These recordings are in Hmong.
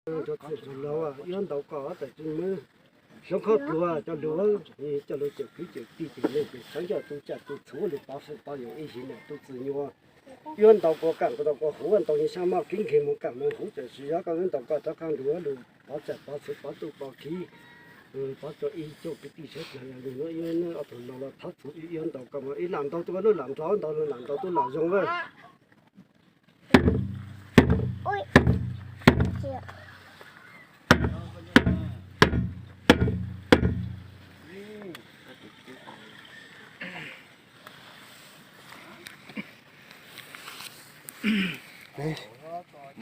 Cov txwj laug, wb yuav ntaus koj tam tsis muab xyoob khob pluag coj lug, coj lug cawm kwv cawm tij cawm neeg cawm tsav cawm tuag cawm txhuv lug pov hwm pov yawm ib sim neej tub txwv nyuaj. Wb yuav ntaus koj kam ntaus koj huv, ntaus nyias sab moj kib nkeeg moog kam moog huv, tam sis yog koj wb ntaus koj rov qab lug lug pov txhum pov txhuv pov txuj pov kiv, pov txhum ib tsoom kwv tij sawv dlawg, yog li no wb ob tug laug los thov txhum wb yuav ntaus koj mas wb lam ntaus tub lub lam nrov ntaus lam ntaus tub lam zoo lawm.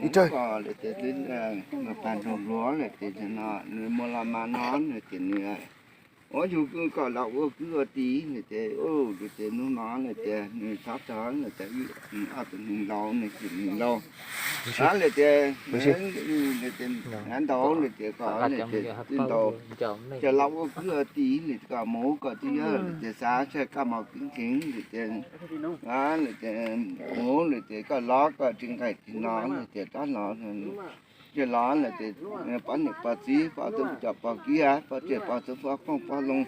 Ib tug pag nrug hluas lawm ces no nws muaj los mas no nws ces nws ua yug kom los ua kwv ua tij lawm ces, lawm ces hnub no lawm ces nws txhob txog lawm ces ob tug neeg laus nws tseem neeg laus, lawm ces ntaus lawm ces kom lawm ces ntaus ces los ua kwv ua tij lawm kom mus kom tij yog lawm ces xav tshaj koj mos kwv nkeeg lawm ces, lawm ces mus lawm ces koj los koj tsis nqaim tsis no lawm ces rov los ces los lawm ces poj niam poj txiv poj tub cov poj kiab poj tsiaj poj txhu poj qoob poj loo,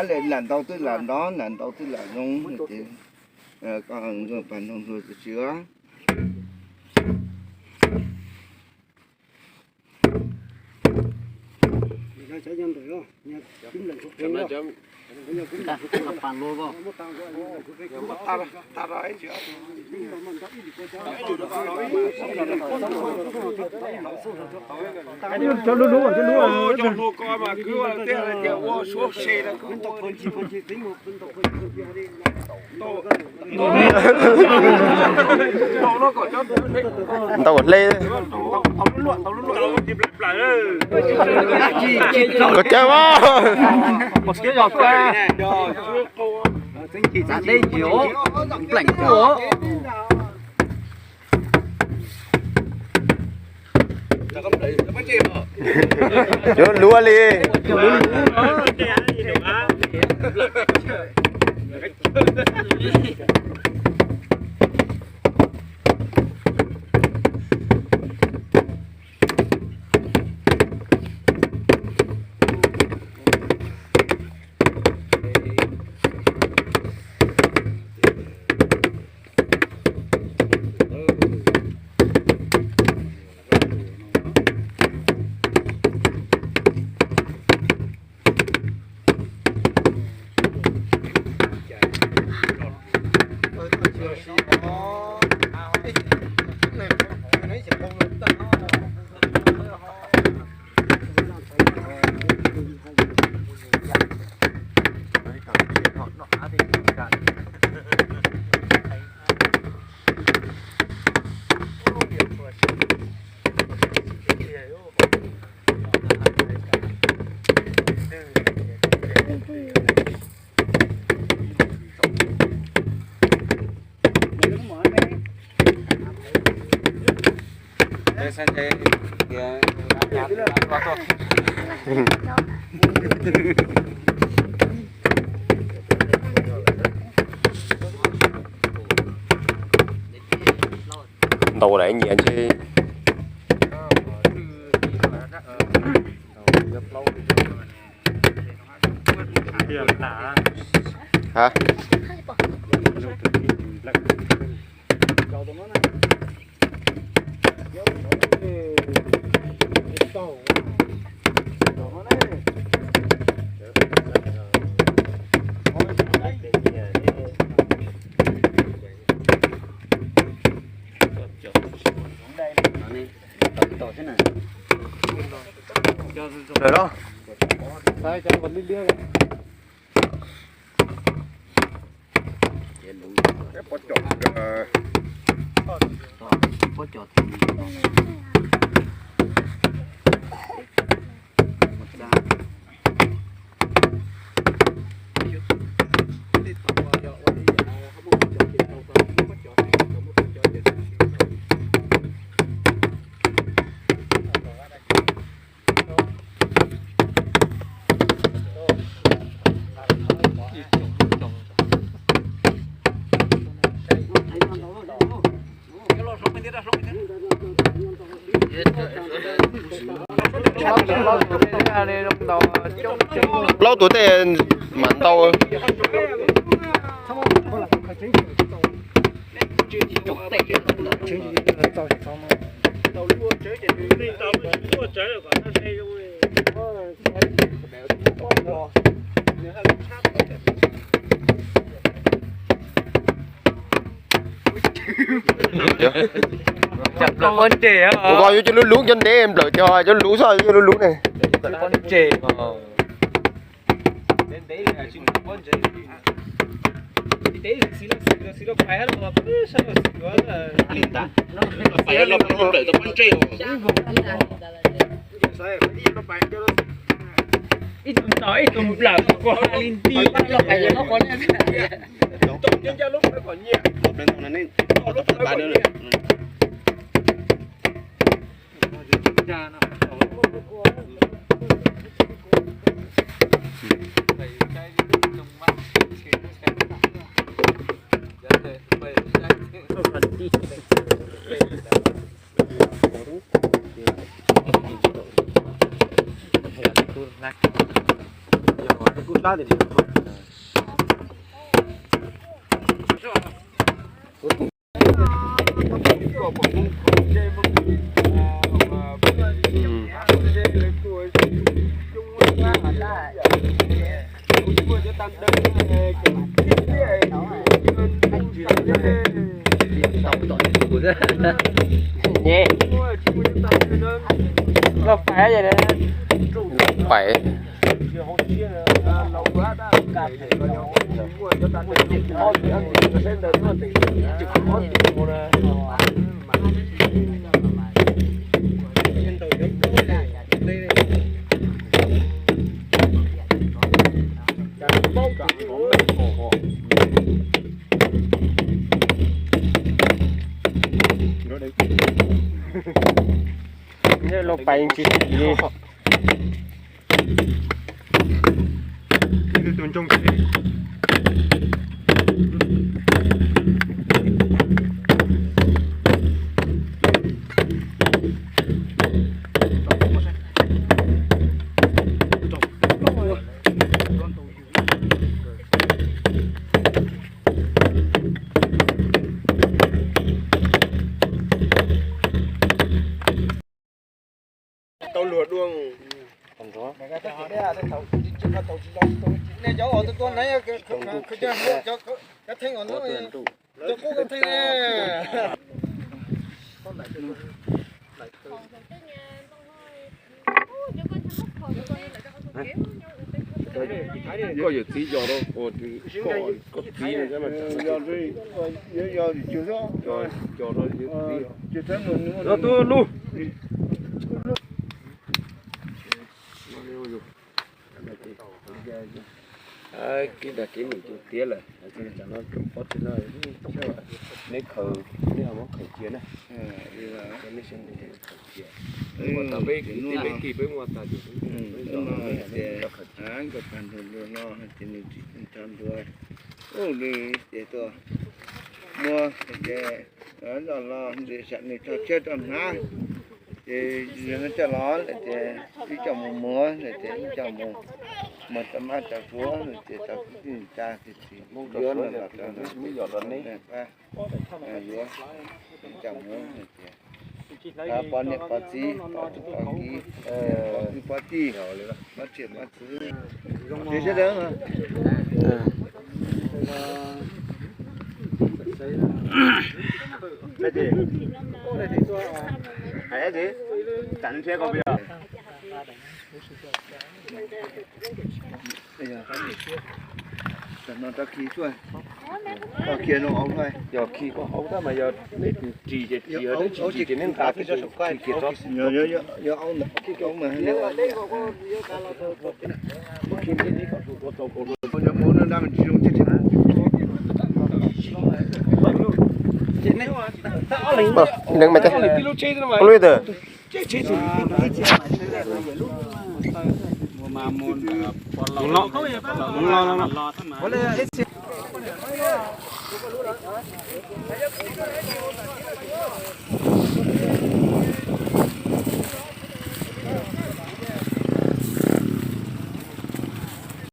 lawm lam ntaus twb lam nrov lam ntaus twb lam zoo lawm ces koj pag nrug hluas tsis siab. Cov lub lub, cov lub lub. Ntaus hle. Koj caw mas. Yuav luav li. Ntaus daim nyiam ntshe. Hab. Lawm los. Plaub tus tej mas ntau. Ua ko yuav cov lub lub cov ntev nplawm cov cov lub lub xwb cov lub lub ne. Ib tug ntaus ib tug nplawm kuj ha li nti. Pais. Los pais tsis txiv li. Tau luag dua. Koj yawm txiv yos rau, koj txiv, yos rau yawm txiv. Yog tus lus. Kev dag kev nim ces tiav lawm, tam no pob tsuas no neb khaws, neb ho muab khaws cia na. Neb sib nrug khaws cia. Peb tij peb muaj tag ces peb khaws cia. Nkauj tag nrho no ces nws tsis tau nrua. Ub, nws ces tuaj muab ces los los nws tso tshiab rau hnav. Ces yog coj los lawm ces wb coj mus muag lawm ces wb coj mus muag tau mab tau suav lawm ces tau kwv tij neej tsa ces tsis yuav lawm los rau yuav coj mus lawm ces poj niam poj txiv, poj tub poj kiv, poj kwv poj tij, poj niam poj txiv, sawv daws. Yog khi koj aub tab mas yog neb ris ces ris, neb tsis ris ces neb nqa kiag kiag tso. Leej me, ua lub ib tawm.